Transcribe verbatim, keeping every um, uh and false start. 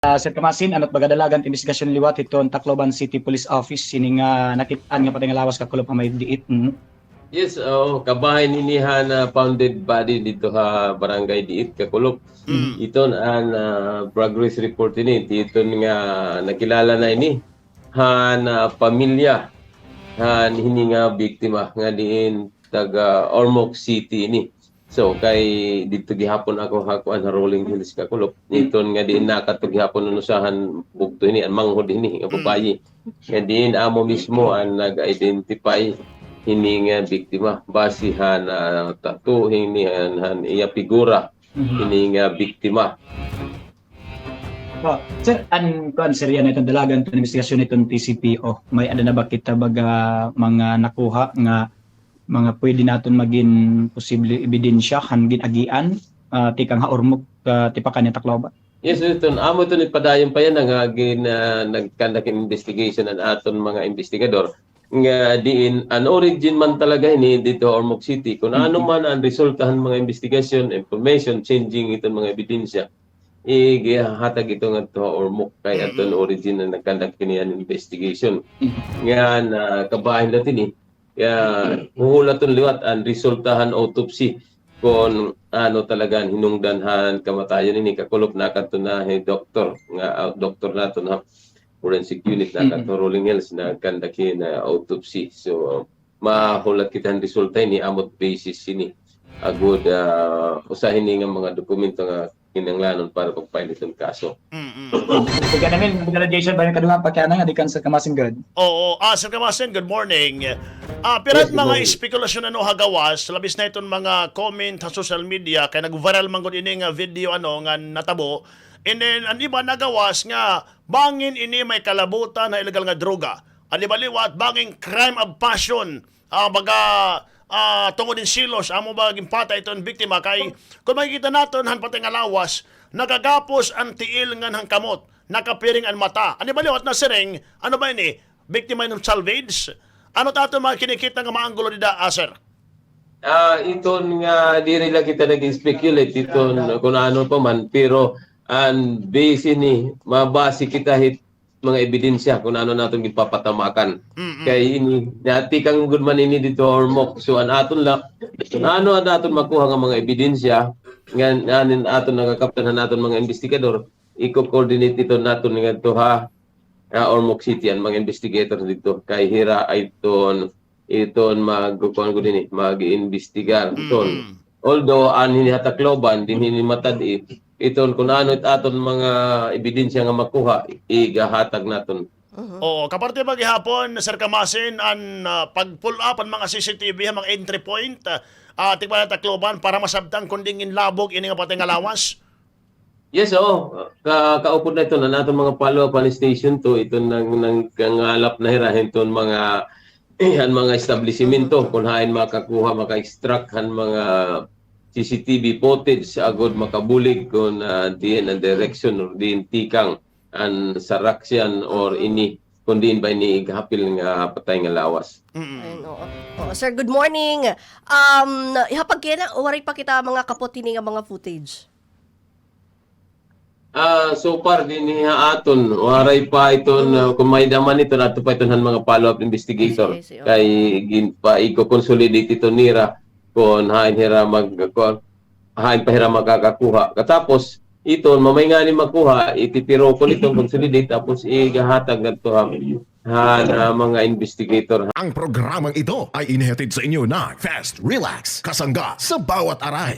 Ah, Sir Kamasin, ano it baga dalagan it imbestigasyon liwat hiton Tacloban City Police Office, hini nga nakit-an nga patay nga lawas, kakulop, nga may diit? Mm. Yes, oo, kabahin hini han, ah, founded body didto ha Barangay Diit, kakulop. Mm. Iton an, ah, progress report ini, iton nga nakilala na ini han, ah, pamilya han hini nga biktima nga diin taga Ormoc City ini. So, kay didto gihapon ako ha kuan, ha Rolling Hills, kakulop. Iton nga diin nakadto gihapon an usa han bugto hini, an manghod hini nga babayi. Nga diin amo mismo an nag-identify hini nga biktima. Base han, ah, tattoo hini, han, han iya figura hini nga biktima. Oh, sir, an kuan, sir, yana iton dalagan iton imbestigasyon iton T C P O. May-ada na ba kita baga mga nakuha nga mga pwede naton magin posible ebidensya han gin-agian, ah, tikang ha Ormoc, ah, tipakan ni Tacloban? Yes, iton amo iton ipadayon pa yana nga gin, ah, nag-conduct investigation an aton mga investigador nga diin an origin man talaga hini didto ha Ormoc City. Kun ano man an resulta han mga investigasyon, information, changing iton mga ebidensya, igihatag ito ngadto ha Ormoc kay adto an origin nga nag-conduct hini an investigation. Nga nakabahin la hini, kaya huhulaton liwat an resulta han autopsy kun ano talaga an hinungdan han kamatayon hini, kakulop, nakadto na hi doktor, nga, ah, doktor naton ha forensic unit, nakadto Rolling Hills, nag-conduct hin, ah, autopsy. So, mahulat kita han resulta hini, amo it basis hini. Agod, ah, usa hini nga mga dokumento nga kinahanglanon para pag-file hiton kaso. Mm-mm. Ikaw naman, congratulations, ba yung kaduha pa kaya na nga, di ka, Sir Kamasin, good? Oo. Ah, Sir Kamasin, good morning. Ah, pira it mga espekulasyon, ano, ha gawas, labis na iton mga comment ha social media, kay nag-viral man gud ini nga video, ano, nga natabo. And then, an iba nagawas nga bangin ini may kalabutan ha illegal nga droga. An iba liwat, bangin crime of passion. Ah, baga, ah, tungod hin selos, amo ba ginpatay iton biktima kay, kun makikita naton han patay nga lawas, nagagapos an tiil ngan han kamot, nakapiring an mata. An iba liwat nasiring, ano ba ini? Biktima hin salvage? Ano it aton mga kinikita nga mga anggulo dida, ah, sir? Ah, iton nga diri la kita nag-speculate iton kun ano pa man, pero an base hini, mabase kita hit mga ebidensya kun ano an aton ginpapatamakan. Mm-mm. Kay ini, natikang gud man ini didto ha Ormoc. So, an aton la, kun ano an aton makuha nga mga ebidensya, nga, nga an aton nakakaptan han aton mga investigador, iko-coordinate iton naton ngadto ha, ha Ormoc City, an mga investigator didto. Kay hira ay iton iton mag-, kuan gud hini, mag-iimbestigar iton. Mm-mm. Although, an hini ha Tacloban, dinhi hini matad-i, iton kun ano it aton mga ebidensya nga makuha, igahatag naton. Mhm. Oo, kaparte pa gihapon, Sir Kamasin, an, ah, pag-pull up an mga C C T V ha mga entry point, ah, tikang ha Tacloban para masabtan kon diin ginlabog ini nga patay nga lawas? Yes, oo. Ka-, kaupod na iton, an aton mga follow-up han Station two, iton nang-, nangangangap na hira hiton mga, han mga establisimento, kon hain makakuha, maka-extract han mga C C T V footage, agod makabulig kon, ah, diin an direction or diin tikang an sarakyan or ini, kon diin ba ini igahapil nga patay nga lawas. Mm-mm. Ayun, oo. Oo, sir, good morning. Um, ihapag kay na, waray pa kita mga kapot hini nga mga footage. Ah, so far, dinhi ha aton, waray pa iton, ah, kon may-ada man iton, adto pa iton han mga follow-up investigator. I see, I see, oo. Kay gin-, pa, iko-consolidate iton nira, kon hain hira mag-, kon hain pa hira makakakuha. Katapos, iton, mamay ngani makuha, itipirokon iton, consolidate, tapos igahatag ngadto ha han, ah, mga investigator. Ang programang ito ay inihatid sa inyo ng Fast Relax, kasangga sa bawat aray.